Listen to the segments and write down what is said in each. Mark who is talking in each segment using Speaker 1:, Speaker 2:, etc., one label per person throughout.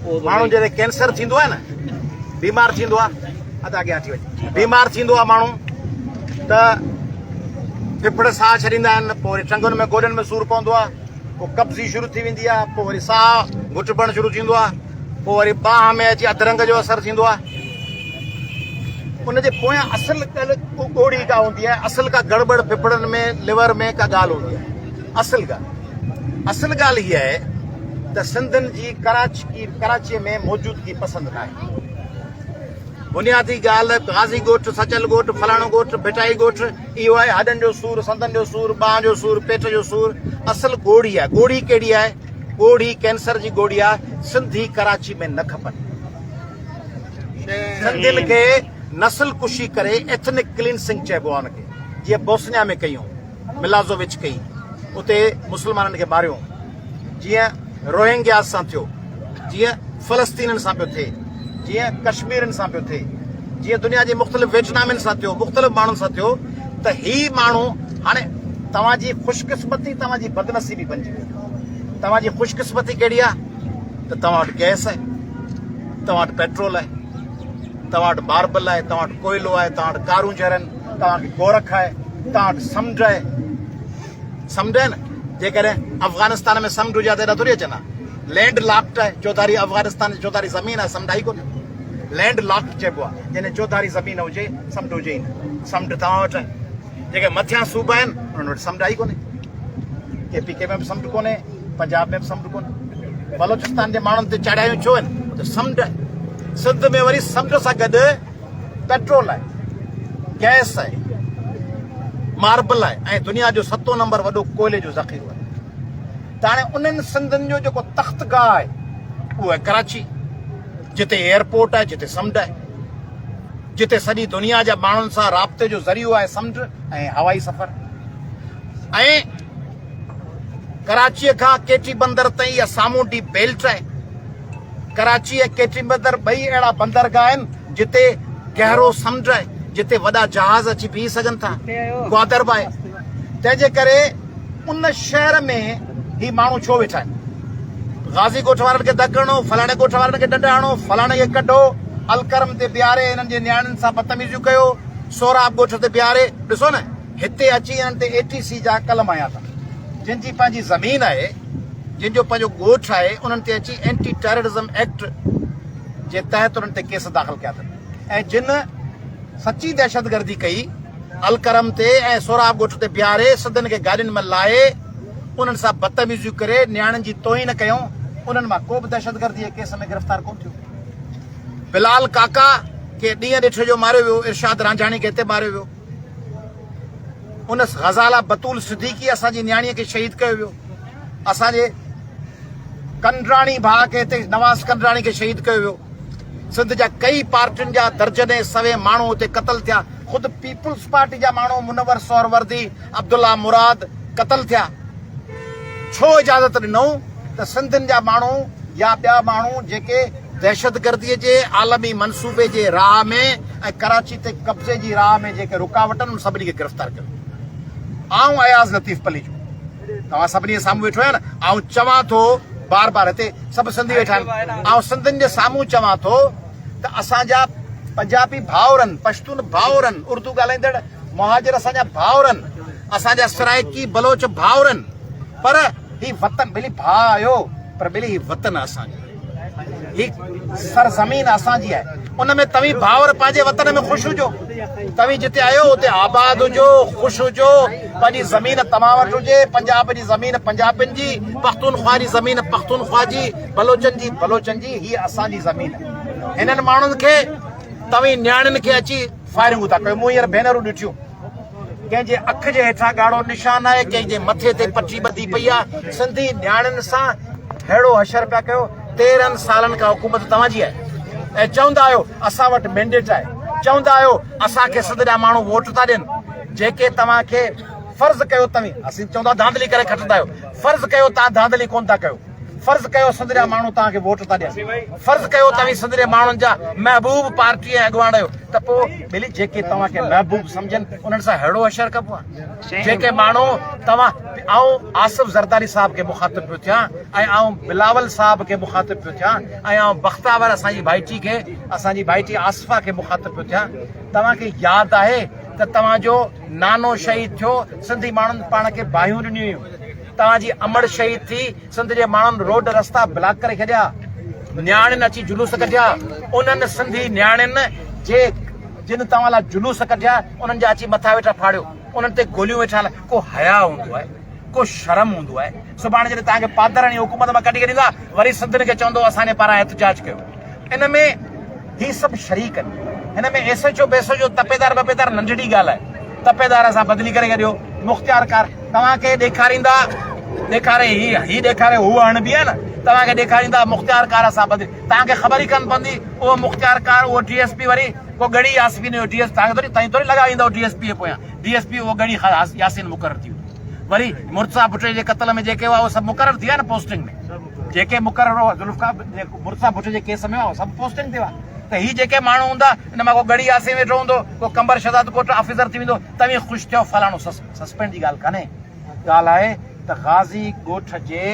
Speaker 1: ماڻهو جڏهن ڪينسر ٿيندو آهي نه بيمار ٿيندو آهي ادا اڳيان ٿي وڃ بيمار ٿيندو آهي ماڻهو ته ڦڦڙ ساهه ڇڏيندا آهن پوء وري ٽنگن ۾ گوڏن ۾ سور پوندو آهي پوء قبضي شروع ٿي ويندي آهي پوء وري ساهه گهٽبڻ شروع ٿيندو آهي پوء وري ٻانهن ۾ اچي اڌرنگ جو اثر ٿيندو آهي ان جي پويان اصل ڳالهه ڳوڙهي ڪا هوندي آهي اصل ڪا گڙٻڙ ڦڦڙن ۾ ليور ۾ ڪا ڳالهه هوندي آهي اصل ڳالهه اصل ڳالهه هيء آهي ته سنڌين جي ڪراچي ڪراچيء ۾ موجودگي پسند ناهي. بنيادي ڳالهه غازي ڳوٺ، سچل ڳوٺ، فلاڻو ڳوٺ، ڀٽائي ڳوٺ اهو آهي هڏن جو سور، سنڌن جو سور، ٻانهن جو سور، پيٽ جو سور اصل ڳوڙهي آهي. ڳوڙهي ڪهڙي آهي؟ ڳوڙهي ڪينسر جي ڳوڙهي آهي. سنڌي ڪراچي ۾ نه کپن. سنڌين کي نسل ڪشي ڪري ايٿنڪ ڪلينسنگ چئبو آهي ان کي جيئن بوسنيا ۾ ڪيون. ملازووچ ڪئي اتي مسلمانن کي ماريو جيئن روهنگياز سان ٿيو جيئن فلسطينن سان پيو ٿئي جيئن ڪشميرين سان پيو ٿئي جيئن دنيا جي مختلف ويٽنامين سان ٿيو مختلف ماڻهن سان ٿيو ته هي ماڻهو هاڻي توهان جي خوشقسمتي توهان جي بدنصيبي بنجي وئي توهان جي خوشقسمتي ڪهڙي آهي ته توهان وٽ گئس آهي توهان وٽ پيٽرول آهي توهان وٽ ماربل آهي توهان وٽ ڪوئلو آهي توهان وٽ ڪارونجهر آهن توهان کي گورک آهي، توهان وٽ سمنڊ آهي. سمنڊ آهي نه؟ جيڪڏهن افغانستان ۾ سمنڊ هجي ها ته ايڏا ٿوري اچن ها. لينڊ لاڪڊ آهي، چوڌاري افغانستان جي چوڌاري زمين آهي، سمنڊ آهي ئي ڪونه. لينڊ لاڪڊ چئبو آهي، جنهن جي چوڌاري زمين هجي، سمنڊ هجي ئي نه. سمنڊ توهان وٽ آهي. جيڪي مٿيان صوبا آهن، انهن وٽ سمنڊ آهي ئي ڪونه. ڪي پي ڪي ۾ به سمنڊ ڪونهي، پنجاب ۾ به سمنڊ ڪونهي. بلوچستان جي ماڻهن تي چاڙهايون ڇو آهن؟ اتي سمنڊ آهي. سنڌ ۾ وري سمنڊ سان گڏ پيٽرول آهي، گئس آهي، ماربل آهي ۽ دنيا جو ستون نمبر وڏو ڪوئلي جو ذخيرو آهي ته هاڻي انهن سنڌين جو جيڪو تخت گاهه آهي اهو آهي ڪراچي جتي ايئرپورٽ آهي جتي سمنڊ آهي جتي سڄي دنيا جا ماڻهن سان رابطي جو ذريعو آهي سمنڊ ۽ هوائي سفر ۽ ڪراچيء کان ڪيٽي بندر تائين اها سامونڊي بيلٽ آهي. ڪراچي ۽ ڪيٽي بندر ٻئي اهڙا بندرگاهه آهن جتي گهرو سمنڊ آهي، جتي وڏا جهاز اچي بيهي سگهن ٿا. گوادر به آهي. تنهن جي ڪري ان شهر ۾ هي ماڻهو ڇو ويٺا آهن؟ غازي ڳوٺ وارن کي ڌڪ هڻو، فلاڻي ڳوٺ وارن کي ڏنڊ هڻو، فلاڻي کي ڪڍو، الڪرم تي بيهاري هنن جي نياڻين سان بدتميزيون ڪيو، سهراب ڳوٺ تي بيهاري، ڏسو نه! هتي اچي انهن تي اي ٽي سي جا قلم هنيا اٿن. جن جي پنهنجي زمين آهي، جن جو پنهنجو ڳوٺ آهي، انهن تي اچي اينٽي ٽيررزم ايڪٽ جي تحت انهن تي ڪيس داخل ڪيا اٿن ۽ جن سچي دهشتگردي ڪئي الڪرم تي ۽ سهراب ڳوٺ تي بيهاري سڌن کي گاڏين ۾ لاهي انهن سان بدتميزيون ڪري نياڻين جي توهين ڪيائون انهن مان ڪو به دهشتگردي جي ڪيس ۾ گرفتار ڪونه ٿيو. بلال ڪاڪا کي ڏينهن ڏٺي جو ماريو ويو، ارشاد رانجهاڻي کي هتي ماريو ويو. ان غزاله بتول صديقي اسان جي نياڻيء کي شهيد ڪيو ويو. اسان جي ڪنڊراڻي ڀاء کي هتي نواز ڪنڊراڻي کي شهيد ڪيو ويو. سنڌ جا ڪئي پارٽين جا درجنين سوين ماڻهو هتي قتل ٿيا. خود پيپلز پارٽي جا ماڻهو منور سهروردي، عبدالله مراد قتل ٿيا. ڇو اجازت ڏنئون ته سنڌين جا ماڻهو يا ٻيا ماڻهو جيڪي دهشتگردي جي عالمي منصوبي جي راهه ۾ ۽ ڪراچي تي قبضي جي راهه ۾ جيڪي رڪاوٽ آهن انهن سڀني کي گرفتار ڪيو. آئون اياز لطيف پليجو توهان سڀني جي سامهون ويٺو آهيان نه آئون چوان ٿو بار بار هتي سڀ سنڌي ويٺا آهن آئون سنڌين جي سامهون چوان ٿو ته اسان جا پنجابي ڀائرن پشتون ڀائرن اردو ڳالهائيندڙ مهاجر اسان جا ڀائرن اسان جا سرائيڪي بلوچ ڀائرن پر هي وطن ٻلي ڀاء آهيو پر ٻلي هي وطن اسان جو هي سرزمين اسان جي آهي ان ۾ توهين ڀائر پنهنجي وطن ۾ خوش هجو توهين جتي آهيو اتي آباد هجو خوش هجو پنهنجي زمين توهان وٽ هجي پنجاب جي زمين پنجابين جي پختونخوا جي زمين پختونخوا جي بلوچن جي بلوچن جي هي اسان جي زمين آهي هنن ماڻهن کي توهين نياڻين کي اچي فائرنگون ٿا ڪيو مون هينئر ڀينرون ڏٺيون ڪنهن جي اک جي هيٺان ڳاڙهو نشان آهي، ڪنهن جي مٿي تي پٽي ٻڌي پئي آهي. سنڌي نياڻين سان ههڙو حشر پيا ڪيو. 13 سالن کان حڪومت توهان جي آهي ۽ چوندا آهيو اسان وٽ مينڊيٽ آهي، چوندا آهيو اسان کي سنڌ جا ماڻهو ووٽ ٿا ڏين، جيڪي توهان کي فرض ڪيو توهين اسين چوندا ڌانڌلي ڪري کٽندا آهيو، فرض ڪيو توهان ڌانڌلي ڪونه ٿا ڪيو، فرض ڪيو سنڌ جا ماڻهو توهان کي ووٽ ٿا ڏين، فرض ڪيو توهين سنڌ جي ماڻهن جا محبوب پارٽي ۽ اڳواڻ آهيو ته پوء ٻيلي جيڪي توهان کي محبوب سمجهن انهن سان ههڙو حشر ڪبو آهي؟ جيڪي ماڻهو توهان آئون آصف زرداري صاحب کي مخاطب پيو ٿيان ۽ آئون بلاول صاحب کي مخاطب پيو ٿيان ۽ آئون بختاور اسان جي ڀائٽي کي اسان جي ڀائٽي آصفه کي مخاطب پيو ٿيان توهان کي ياد آهي ته توهان جو نانو شهيد ٿيو سنڌي ماڻهن پاڻ کي باهيون ڏنيون هيون توهان جي امڙ شهيد ٿي، سنڌ جي ماڻهن روڊ رستا بلاڪ ڪري ڇڏيا، نياڻين اچي جلوس ڪڍيا، انهن سنڌي نياڻين جي جن توهان لاء جلوس ڪڍيا انهن جا اچي مٿا ويٺا ڦاڙيو، انهن تي گوليون ويٺا هلائين، ڪو حياء هوندو آهي، ڪو شرم هوندو آهي، سڀاڻي جڏهن توهان کي پادر هڻي حڪومت مان ڪڍي ڇڏيندا وري سنڌين کي چوندو اسان جي پاران احتجاج ڪيو، ان ۾ هي سڀ شريڪ آهن، هن ۾ S H O base H O تپيدار ٻپيدار ننڍڙي ڳالهه آهي، تپيدار اسان بدلي ڪري ڇڏيو، مختيارڪار توهان کي ڏيکاريندا ڏيکاري هي هي ڏيکاري هو هڻبي آهي نه توهان کي ڏيکاريندا مختيارڪار اسان بدلي توهان کي خبر ئي ڪانه پوندي اهو مختيارڪار اهو ڊي ايس پي وري ڪو ڳڙهي ياسين جو ڊي ايس توهان کي ٿوري تائين ٿوري لڳا ويندو ڊي ايس پي جي پويان ڊي ايس پي اهو ڳڙهي ياسين مقرر ٿي ويندو وري مرتضيٰ ڀٽي جي قتل ۾ جيڪي هئا اهي سڀ مقرر ٿي ويا نه پوسٽنگ ۾ جيڪي مقرر هئا ذوالفقار مرتضيٰ ڀٽي جي ڪيس ۾ هئا سڀ پوسٽنگ تي هئا ته هي جيڪي ماڻهو هوندا ان مان ڪو ڳڙهي ياسين ويٺو هوندو ڪو قمبر شهداد ڪوٽ آفيسر ٿي ويندو توهين خوش ٿيو فلاڻو سسپينڊ جي ڳالهه ڪانهي ڳالهه آهي ته غازي ڳوٺ جي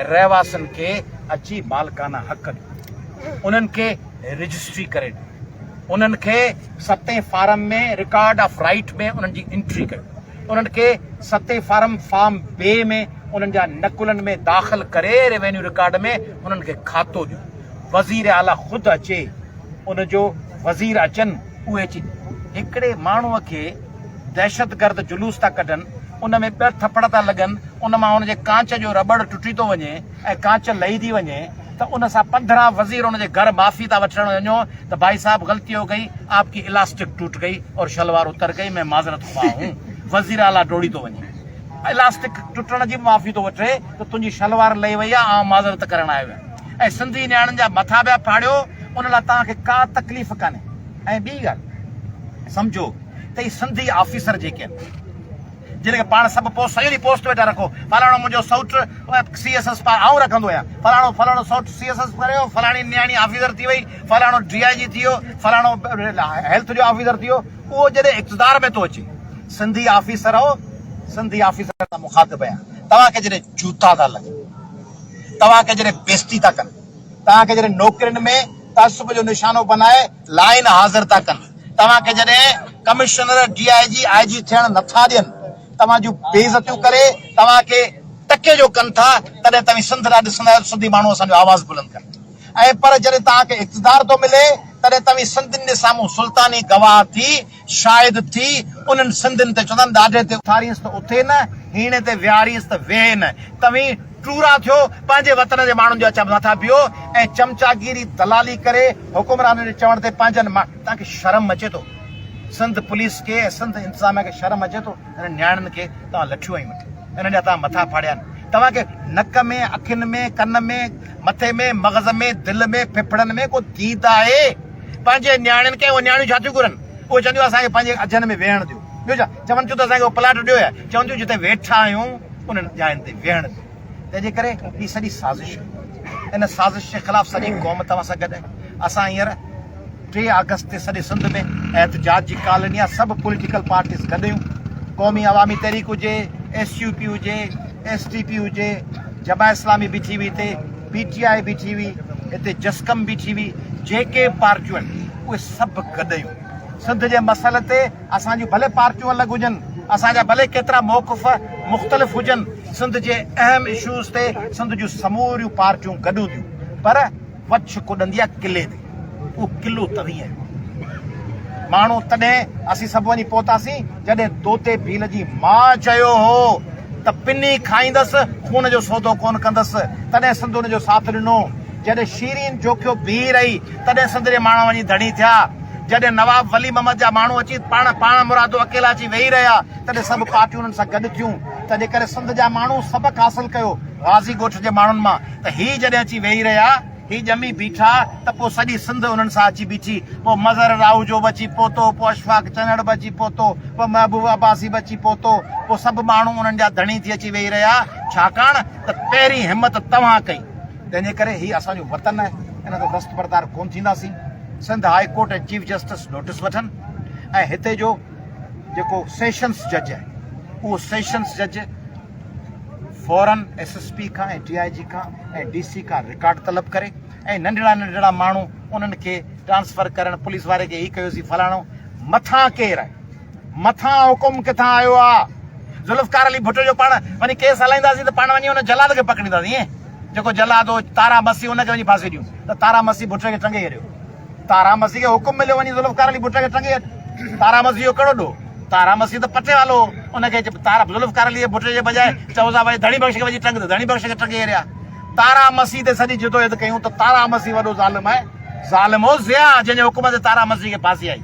Speaker 1: رهواسين کي اچي مالڪانه حق ڏيو انهن کي رجسٽري ڪري ڏيو انهن کي ستين فارم ۾ رڪارڊ آف رائيٽ ۾ انهن جي انٽري ڪيو انهن کي ستين فارم فارم بي ۾ انهن جا نقلن ۾ داخل ڪري روينيو رڪارڊ ۾ انهن کي کاتو ڏيو وزير اعليٰ خود اچي ان جو وزير اچن اهي اچي هڪڙي ماڻهوء کي دهشتگرد جلوس ٿا ڪڍن، ان ۾ ٻه ٿڦڙ ٿا لڳن، ان مان ان جي ڪانچ جو رٻڙ ٽٽي ٿو وڃي ۽ ڪانچ لهي ٿي وڃي ته ان سان 15 وزير ان جي گهر معافي ٿا وٺڻ وڃو ته ڀائي صاحب غلطي هو گئي، آپ ڪي الاسٽڪ ٽوٽ گئي اور شلوار اتر گئي، مين معذرت خواهه هون. وزير اعليٰ ڊوڙي ٿو وڃي. الاسٽڪ ٽٽڻ جي به معافي ٿو وٺي ته تنهنجي شلوار لهي وئي آهي، آئون معذرت ڪرڻ آيو آهيان. ۽ سنڌي نياڻين جا مٿا پيا ڦاڙيو، ان لاء توهان کي ڪا تڪليف ڪانهي. ۽ ٻي ڳالهه سمجهو ته هي سنڌي آفيسر جيڪي آهن جن کي پاڻ سڀ پوسٽ سڄو ڏينهن پوسٽ ويٺا رکو فلاڻو منهنجو سئوٽ سي ايس ايس پار آئون رکندو آهيان فلاڻو فلاڻو سئوٽ سي ايس ايس ڪريو فلاڻي نياڻي آفيسر ٿي وئي فلاڻو ڊي I جي ٿي ويو فلاڻو هيلٿ جو آفيسر ٿي ويو اهو جڏهن اقتدار ۾ ٿو اچي سنڌي آفيسر هو سنڌي آفيسر سان مخاطب آهيان توهان کي جڏهن جوتا ٿا لڳن توهان کي جڏهن بيستي ٿا ڪن توهان کي جڏهن نوڪرين ۾ تعصب جو نشانو بنائي لائين حاضر ٿا ڪن، توهان کي جڏهن ڪمشنر، ڊي I جي، آء جي ٿيڻ نٿا ڏين، توهان جون بي عزتيون ڪري توهان کي ٽڪي جو ڪن ٿا، تڏهن توهين سنڌ ڏانهن ڏسندا آهيو ته سنڌي ماڻهو اسان جو آواز بلند ڪن ۽ پر جڏهن توهان کي اقتدار ٿو ملي تڏهن توهين سنڌين جي سامهون سلطاني گواهه ٿي شاهد ٿي انهن سنڌين تي چوندا آهن ڏاڍي تي اٿارينس ته اٿي نه، هيڻي تي ويهارينس ته ويهي نه. توهين ٽورا ٿيو، پنهنجي وطن جي ماڻهن جي اچا نٿا بيهو ۽ چمچاگيري دلالي ڪري حڪمرانن جي چوڻ تي پنهنجن ماڻهن توهان کي شرم اچي ٿو؟ سنڌ پوليس کي ۽ سنڌ انتظاميا کي شرم اچي ٿو؟ انهن نياڻين کي توهان لٺيون هنيون آهن، انهن جا توهان مٿا ڦاڙيا آهن، توهان کي نڪ ۾، اکين ۾، ڪن ۾، مٿي ۾، مغز ۾، دل ۾، ڦڦڙن ۾ ڪو ديد آهي؟ پنهنجي نياڻين کي اهي نياڻيون ڇا ٿيون گهرن؟ اهي چونديون اسان کي پنهنجي اجهن ۾ ويهڻ ڏيو. ٻيو ڇا؟ چون ٿيون ته اسان کي اهو پلاٽ ڏيو يا چون ٿيون جتي ويٺا آهيون انهن جاين تي ويهڻ ڏيو. تنهن جي ڪري هي سڄي سازش آهي. ان سازش جي خلاف سڄي قوم توهان سان گڏ آهي. اسان هينئر 3 آگسٽ تي سڄي سنڌ ۾ احتجاج جي ڪال ڏني آهي. سڀ پوليٽيڪل پارٽيز گڏ آهيون. قومي عوامي تحريڪ هجي، ايس يو پي هجي، ايس ٽي پي هجي، جماعت اسلامي بيٺي هئي هتي، پي ٽي آء بيٺي هئي، هتي جسقم بيٺي هئي، جيڪي به پارٽيون آهن اهي سڀ گڏ آهيون. سنڌ جي مسئلي تي اسان جون ڀلي پارٽيون الڳ هجن، اسان جا ڀلي ڪيترا موقف مختلف هجن، سنڌ جي اهم اشوز تي سنڌ جون سموريون پارٽيون گڏ هونديون پر وڇ ڪڏندي آهي قلعي تي، اهو قلعو توهين آهيو. ماڻهو تڏهن اسين سڀ وڃي پهتاسين جڏهن طوطي ڀيل جي ماء چيو هو ته پني کائيندس خون جو سودو ڪونه ڪندس تڏهن سنڌ ان جو ساٿ ڏنو. جڏهن شيرين جوکيو بيهي رهي تڏهن سنڌ جي ماڻهو وڃي ڌڻي ٿيا. جڏهن نواب ولي محمد جا ماڻهو اچي پاڻ پاڻ مرادو اڪيلا اچي ويهي رهيا تڏهن سڀ پارٽيون انهن سان گڏ ٿيون. تنهنجي ڪري سنڌ جا ماڻهو سبق حاصل ڪيو غازي ڳوٺ جي ماڻهن مان ته هي جڏهن اچي ويهي رهيا هي ڄمي بيٺا ته پوء سڄي سنڌ انهن سان اچي بيٺي. پوء مظهر راهوجو به اچي پهتو، پوء اشفاق چنڙ به اچي پهتو، پوء محبوب عباسي به اچي پهتو، پوء سڀ ماڻهو انهن جا ڌڻي ٿي اچي ويهي رهيا، ڇاڪاڻ ته پهرين همت توهان ڪئي. تنهن جي ڪري هي اسان جو وطن آهي، ان تان دستبردار ڪونه ٿينداسين. Sindh high court ۽ chief justice notice وٺن ۽ هتي جو جيڪو سيشنس جج آهي اهو سيشنس جج فورن ايس ايس پي کان ۽ ڊي I جي کان ۽ ڊي سي کان رڪارڊ طلب ڪري ۽ ننڍڙا ننڍڙا ماڻهو انهن کي ٽرانسفر ڪرڻ پوليس واري کي هي ڪيوسين فلاڻو مٿان ڪير آهي مٿان حڪم ڪٿان آيو آ ذوالفقار علي ڀٽو جو پاڻ وڃي ڪيس هلائينداسين ته پاڻ وڃي ان جلاد کي پڪڙينداسين ائين جيڪو جلاد هو تارا مسيح ان کي وڃي ڦاسي ڏيون ته تارا مسيح ڀٽي کي ٽنگي ڇڏيو تارا مسيح کي حڪم مليو وڃي ذوالفقار علي ڀٽي کي ٽنگي ڇڏ تارا مسيح جو ڪهڙو ڏوهه تارا مسيح ته پٽيوالو هو ان کي تارا ذوالفقار علي ڀٽي جي بجاء چئو ٿا ڀائي ڌڻي بخش کي وڃي ٽنگ ته ڌڻي بخش کي ٽنگي ڇڏيا تارا مسيح تي سڄي جدوجهد ڪيون ته تارا مسيح وڏو ظالم آهي ظالم هو ضياء جنهن جي حڪم تي تارا مسيح کي ڦاسي آئي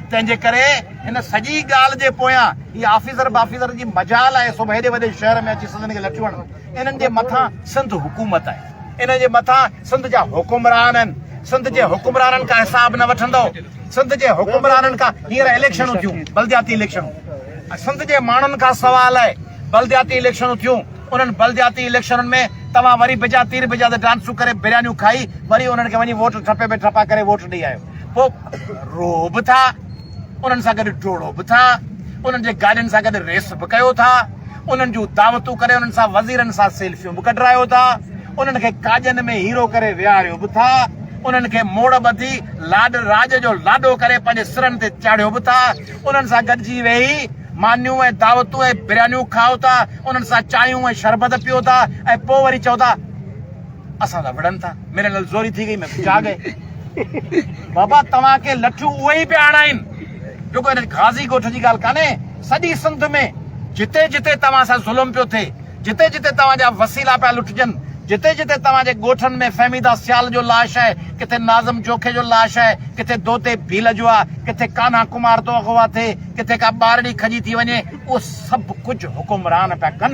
Speaker 1: تنهن جي ڪري هن سڄي ڳالهه جي پويان هي آفيسر بافيسر جي مجال آهي سو به هيڏي وڏي شهر ۾ اچي سنڌين کي لٺيون هڻن. انهن جي مٿان سنڌ حڪومت آهي. انهن جي مٿان سنڌ جا حڪمران آهن. سنڌ جي حڪمرانن کان حساب نه وٺندؤ. سنڌ جي حڪمرانن کان هينئر اليڪشنون ٿيون بلدياتي اليڪشنون سنڌ جي ماڻهن کان سوال آهي بلدياتي اليڪشنون ٿيون انهن بلدياتي اليڪشنن ۾ توهان وري بجا تير بجا تي ڊانسون ڪري بريانيون کائي وري انهن کي وڃي ووٽ ٺپي ۾ ٺپا ڪري ووٽ ڏئي آيو پوء روئو به ٿا انهن سان گڏ ڊوڙو به ٿا انهن جي گاڏين سان گڏ ريس به ڪيو ٿا انهن جون دعوتون ڪري انهن سان وزيرن سان سيلفيون به ڪڍرايو ٿا انهن کي ڪاڄن ۾ هيرو ڪري ويهاريو به ٿا انهن کي موڙ ٻڌي لاڏ راڄ جو لاڏو ڪري پنهنجي سرن تي چاڙهيو به ٿا انهن سان گڏجي ويهي مانيون ۽ دعوتون ۽ بريانيون کائو ٿا انهن سان چانهيون ۽ شربت پيو ٿا ۽ پوء وري چئو ٿا اسان سان وڙهن ٿا ميري نال زوري ٿي گئي مين ڪجهه آ گئي بابا توهان کي لٺيون اهي ئي پيا هڻائين رڳو هن غازي ڳوٺ جي ڳالهه ڪانهي سڄي سنڌ ۾ جتي جتي توهان سان ظلم پيو ٿئي جتي جتي توهان جا وسيلا پيا لٽجن جتي جتي توهان جي ڳوٺن ۾ فهميده سيال جو لاش آهي ڪٿي ناظم جوکي جو لاش آهي ڪٿي دوتي ڀيل جو آهي ڪٿي ڪانها ڪمار ٿو اغوا ٿئي ڪٿي ڪا ٻارڙي کڄي ٿي وڃي اهو سڀ ڪجهه حڪمران پيا ڪن.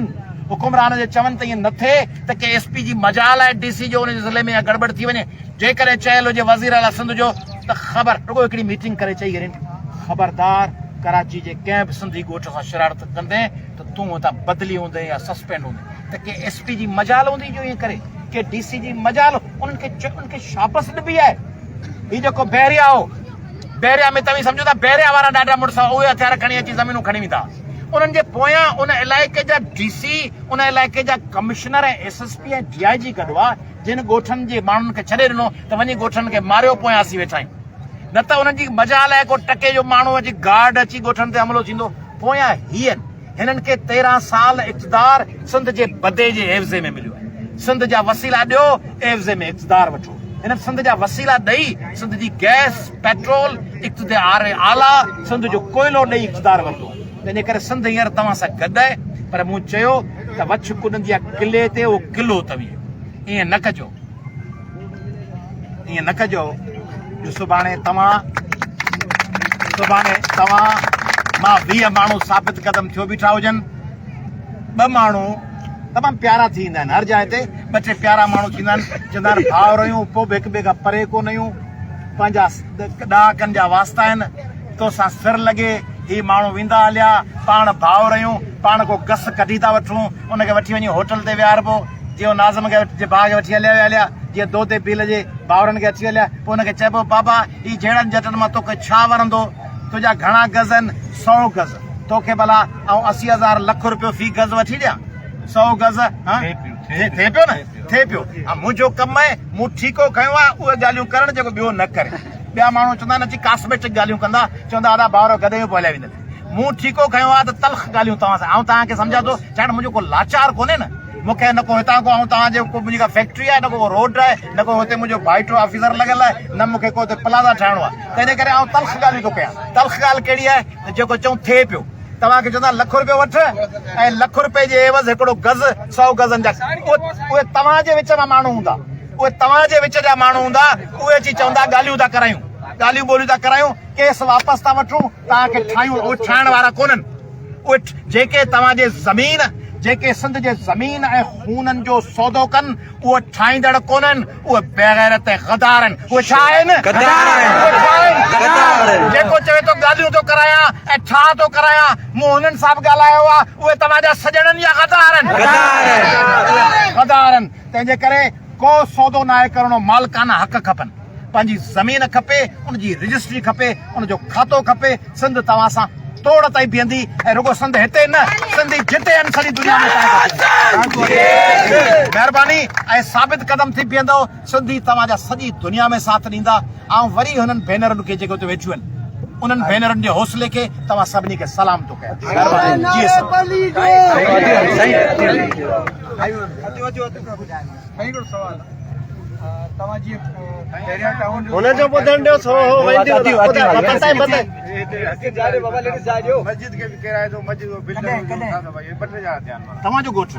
Speaker 1: حڪمران جي چون ته ائين نه ٿئي ته ڪي ايس پي جي مجال آهي ڊي سي جو ان جي ضلعي ۾ اها گڙٻڙ ٿي وڃي. جيڪڏهن چيل هجي وزير اعليٰ سنڌ جو ته خبر رڳو هڪڙي ميٽنگ ڪري چئي هرين خبردار ڪراچي جي ڪنهن به سنڌي ڳوٺ سان شرارت ڪندين ته تون هتان بدلي هوندين يا سسپينڊ هوندين ته ڪي ايس پي جي مجال هوندي جو ائين ڪري ڪي ڊي سي جي مجال انهن کي انهن کي شابس ڏبي آهي هي جيڪو بحريا هو بحريا ۾ توهين سمجهو ٿا بحريا وارا ڏاڍا مڙس هئا اهي هٿيار کڻي اچي زمينون کڻي ويندا انهن جي پويان ان علائقي جا ڊي سي ان علائقي جا commissioner ۽ S S P ۽ D I جي گڏ هئا جن ڳوٺن جي ماڻهن کي ڇڏي ڏنو ته وڃي ڳوٺن کي ماريو پويان اسين ويٺا آهيون نه ته انهن جي مجال آهي ڪو ٽڪي جو ماڻهو اچي گارڊ اچي ڳوٺن تي حملو ٿيندو پويان هي آهن هنن کي 13 سال اقتدار سنڌ جي بدي جي عيوضي ۾ مليو آهي. سنڌ جا وسيلا ڏيو، عيوضي ۾ اقتدار وٺو. هنن سنڌ جا وسيلا ڏئي سنڌ جي گئس، پيٽرول، اقتدار اعليٰ، سنڌ جو ڪوئلو ڏئي اقتدار ورتو آهي. تنهن جي ڪري سنڌ هينئر توهان سان گڏ آهي. پر مون چيو ته وڇ ڪڏندي آهي قلعي تي، اهو قلعو توهين آهيو. ائين نه ڪجو. ائين نه ڪجو جو سڀاڻي توهان سڀاڻي توهان مان 20 ماڻهو ثابت قدم ٿيو بيٺا هجن ٻه ماڻهو تمام پيارا ٿي ويندا آهن هر جاء تي ٻه ٽي پيارا ماڻهو ٿيندا آهن چوندا آهن ڀاء رهيون پوء به هڪ ٻئي کان پري ڪونه آهيون پنهنجا ڏهاڪن جا واسطا آهن توسان سر لڳي هي ماڻهو ويندا هليا پاڻ ڀاء رهيون پاڻ ڪو گس ڪڍي ٿا وٺون ان کي وٺي وڃي هوٽل تي ويهاربو جيئن هو ناظم کي جي ڀاء کي وٺي هليا ويا هليا، جيئن دودي ڀيل جي ڀائرن کي اچي هليا، پوء هن کي چئبو، بابا، هي جهيڙن جهٽن مان توکي ڇا ورندو؟ تنهنجا گهڻا گز آهن؟ سئو گز. توکي ڀلا آئون 80 هزار لک روپيو في گز وٺي ڏيان؟ سئو گز، ها؟ ٿئي پيو نه؟ ٿئي پيو. ها، منهنجو ڪم آهي، مون ٺيڪو کنيو آهي، اهي ڳالهيون ڪرڻ جيڪو ٻيو نه ڪري. ٻيا ماڻهو چوندا آهن، اچي ڪاسميٽڪ ڳالهيون ڪندا، چوندا، ادا ڀائرو گڏ آهيون، پوء هليا ويندا. مون ٺيڪو کنيو آهي ته تلخ ڳالهيون توهان سان آئون توهان کي سمجهان ٿو، ڇاڪاڻ منهنجو ڪو لاچار ڪونهي نه. مون کي نه ڪو هتان ڪو آئون توهان جي ڪو منهنجي ڪا فيڪٽري آهي نه ڪو روڊ آهي نه ڪو هتي منهنجو ڀائٽو آفيسر لڳل آهي نه مون کي ڪو هتي پلازا ٺاهڻو آهي تنهن جي ڪري آئون تلخ ڳالهيون ٿو ڪيان تلخ ڳالهه ڪهڙي آهي ته جيڪو چئون ٿئي پيو توهان کي چوندا لک روپيو وٺ ۽ لک روپئي جي عيوض هڪڙو گز سئو گزن جا اهي توهان جي وچ مان ماڻهو هوندا اهي توهان جي وچ جا ماڻهو هوندا اهي اچي چوندا ڳالهيون ٿا ڪرايون ڳالهيون ٻولهيون ٿا ڪرايون ڪيس واپس ٿا وٺون توهان کي ٺاهيون اهي ٺاهڻ وارا ڪونهن اهي جيڪي توهان جي زمين، جيڪي سنڌ جي زمين ۽ خونن جو سودو ڪن، اهي ٺاهيندڙ ڪونهن، اهي بيغيرت ۽ غدار آهن. اهي ڇا آهن؟
Speaker 2: غدار آهن.
Speaker 1: اهي ڇا آهن؟
Speaker 2: غدار آهن.
Speaker 1: جيڪو چوي ٿو ڳالهيون ٿو ڪرايان ۽ ٺاهه ٿو ڪرايان، مون هنن سان به ڳالهايو آهي، اهي توهان جا سڄڻ آهن يا غدار آهن؟
Speaker 2: غدار آهن.
Speaker 1: اهي غدار آهن. تنهن جي ڪري ڪو سودو ناهي ڪرڻو، مالڪانه حق کپن، پنهنجي زمين کپي، ان جي رجسٽري کپي، ان جو کاتو کپي، سنڌ توهان سان توڙ تائين بيهندي ۽ رڳو سنڌ هتي نه سنڌي جتي آهن سڄي دنيا ۾ توهان کي مهرباني ۽ ثابت قدم ٿي بيهندؤ سنڌي توهان جا سڄي دنيا ۾ ساٿ ڏيندا. آئون وري هنن ڀينرن کي جيڪي اتي ويٺيون آهن انهن ڀينرن جي حوصلي کي توهان سڀني کي سلام ٿو ڪيان. مهرباني جي سر.
Speaker 2: هن جو ٻڌڻ ڏيو سو هو ويندي بتائي بتائي
Speaker 1: توهان جو ڳوٺ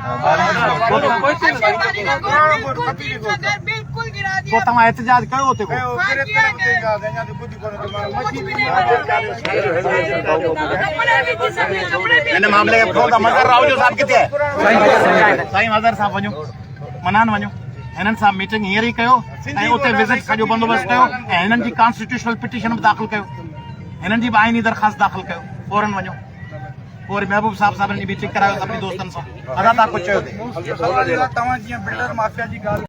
Speaker 1: پوء توهان احتجاج ڪيو اتي ڪو؟ هن معاملي کي کڻو ته مظهر راهوجو صاحب ڪٿي آهي؟ سائين مظهر صاحب وڃو منان وڃو هنن سان ميٽنگ هينئر ئي ڪيو ۽ اتي وزٽ سڄو بندوبست ڪيو ۽ هنن جي ڪانسٽيٽيوشنل پٽيشن به داخل ڪيو هنن جي به آئيني درخواست داخل ڪيو فورن وڃو پوء وري محبوب صاحب سان به هنن جي ميٽنگ ڪرايو سڀني دوستن سان ادا تان ڪجهه چيو ٿي.
Speaker 3: توهان جيئن بلڊر مافيا جي ڳالهه.